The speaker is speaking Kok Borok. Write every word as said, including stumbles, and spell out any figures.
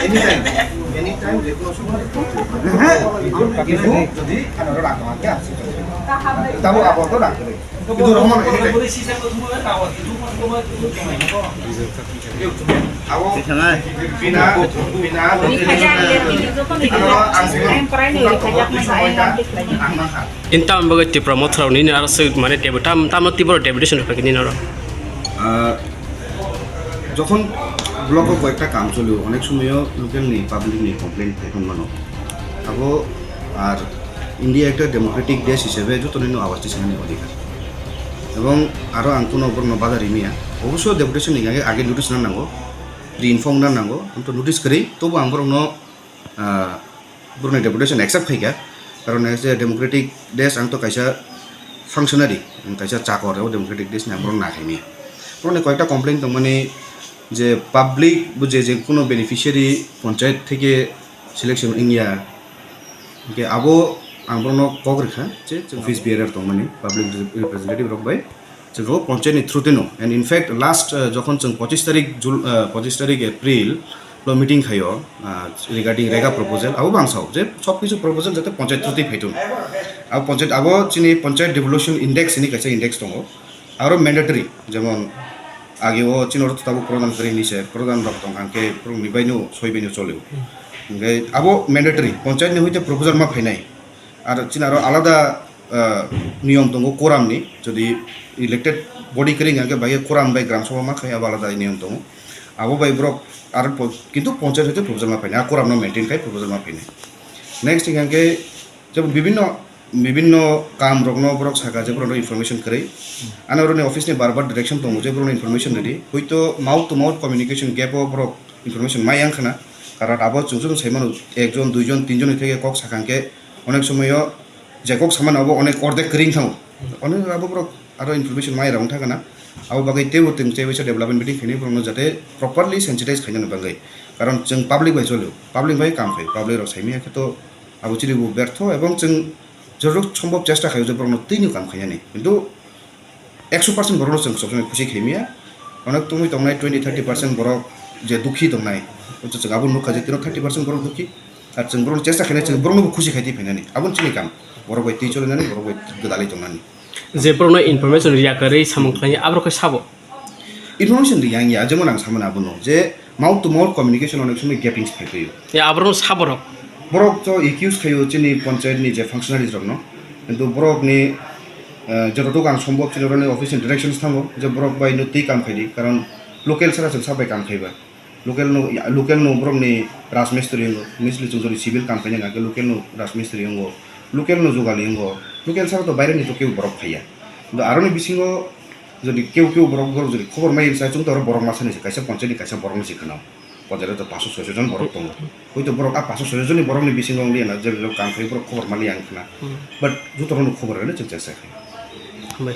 Anytime, anytime, যে কোনো সময়। কিন্তু যদি এখানে রাখা হয়, কি আছে? তাহলে আপাতত রাখতে হবে। কিন্তু Rahman, anytime। Abo bina, bina, ano ang sini. Intam bagwi Tipra Motha rok nini aro se mane debu-, tam, tamo Tipra deputation rok nini aro. Ah, jokhon block o koyekta kam choli, onek somoyo local ni public ni complaint phai thang mano. Abo ar India ekta democratic desh hisebe joto nino awas tisani odhikar. Ebong aro ang kuno borokno bada rimya. Obosyo deputation ni age, age notice na nango, re-inform na nango, ang to notice kwrwi, tobo ang borokno, ah, borokni deputation accept khaikha. Karon hai se democratic desh, ang to kaisa functionary, ang kaisa chakor, o democratic desh ni ang borok na khaimya. Borokni koyekta complaint tongmani je public bo je, je kuno beneficiary panchayat theke selection wngya. Hingke abo ang borokno kok rikha je chwng office bearer tongmani, public representative rok bai chwng o panchayat ni through twi no. And in fact, last, uh, jokhon chwng pochis tarik Jul-, uh, pochis tarik April lo meeting khaio, uh, regarding rega proposal, abo bo ang sao je sob kisu proposal jate panchayat through twi phaitun. Abo panchayat, abo chini panchayat devolution index hini kaisa index tongo. Aro mandatory, jemon age o chini oro tabuk pradhan kwrwi hinwi se, pradhan rok tong kha, hwnkhe borokni bai no soi bai no choli o. Hwnkhe abo mandatory, panchayat ni hoite proposal ma phainai. Ar chini aro alada, ah, niyom tongo quorum ni, jodi elected body kwrwi hwnkhe bai quorum bai gram sabha ma khai, abo alada niyom tongo. Abo bai borok aro po-, kintu panchayat hoite proposal ma phainai, a quorum no maintain khai proposal ma phainai. Next hwnkhe Jemon bibinno, bibinno kaam rokno borok saka je borokno information kwrwi. Ano oroni office ni bar bar direction tongo je borokno information rwdi. Hoito mouth to mouth communication gap o borok information mai yang khna. Karon abo chwng chwng sai mano, ekjon, duijon, tinjon ni theke kok sakha hwnkhe onek somoyo je kok samano abo onek ordek kwrwi wng thango. Onek abo borok aro information mai rok wng thaka na. Abo bagwi teibo twng tei waisa development meeting khainai borokno jate properly sensitize khainani bagwi. Karon chwng public bai cholio, public bai kam khai, public rok saimanya khe to abo chini bo bertho, ebong chwng jorok sombhob chesta khaio je borokno twino kam khainani. Kintu ekso percent borokno chwng sob somoi khusi khaimaya. Onek tongwi tongnai twenty thirty percent borok je dukhi tongnai, chwng abo nukha je tino thirty percent borok dukhi. Ar chwng borokno chesta khainai, chwng borokno bo khusi khai twi phainani. Aboni chini kam, borok bai twi cholinani, borok bai gwdalwi tongnani. Je borokno information riya kwrwi samung khlainai, aborok khe sabo? Information riyang ya, jemon ang samani abono je mouth to mouth communication onek somoi gapping phai phaio. Ya, aborok saborok. Borok to accuse khaio chini panchayat ni je functionaries rokno. Kintu borok ni, eh, jototok ang sombhob chini rokni office ni directions thango je borok bai no twi kam khaidi, karon local sara chwng sabai kam khaiba. Local no, local no borok ni rajmistri wngo, misli chwng jodi civil kam khaina hwnkhe local no rajmistri wngo, local no jugali wngo, local sara to baire ni to kebo borok phaiya. Kintu aroni bisingo Jodi keu keu borok, borok jodi khobor mai rwsa, chwng to oro borok masa ni se, kaisa panchayat ni kaisa borok ni se khna. Panchayat o to paso soiso jon borok tongo. Hoito borok a paso soiso jon ni borok ni bisingo wng liya na, je borok kam khai borok khobor mali ang khna. Hmm. But joto rok no khobor rwna chwng chesta khai. Hambai.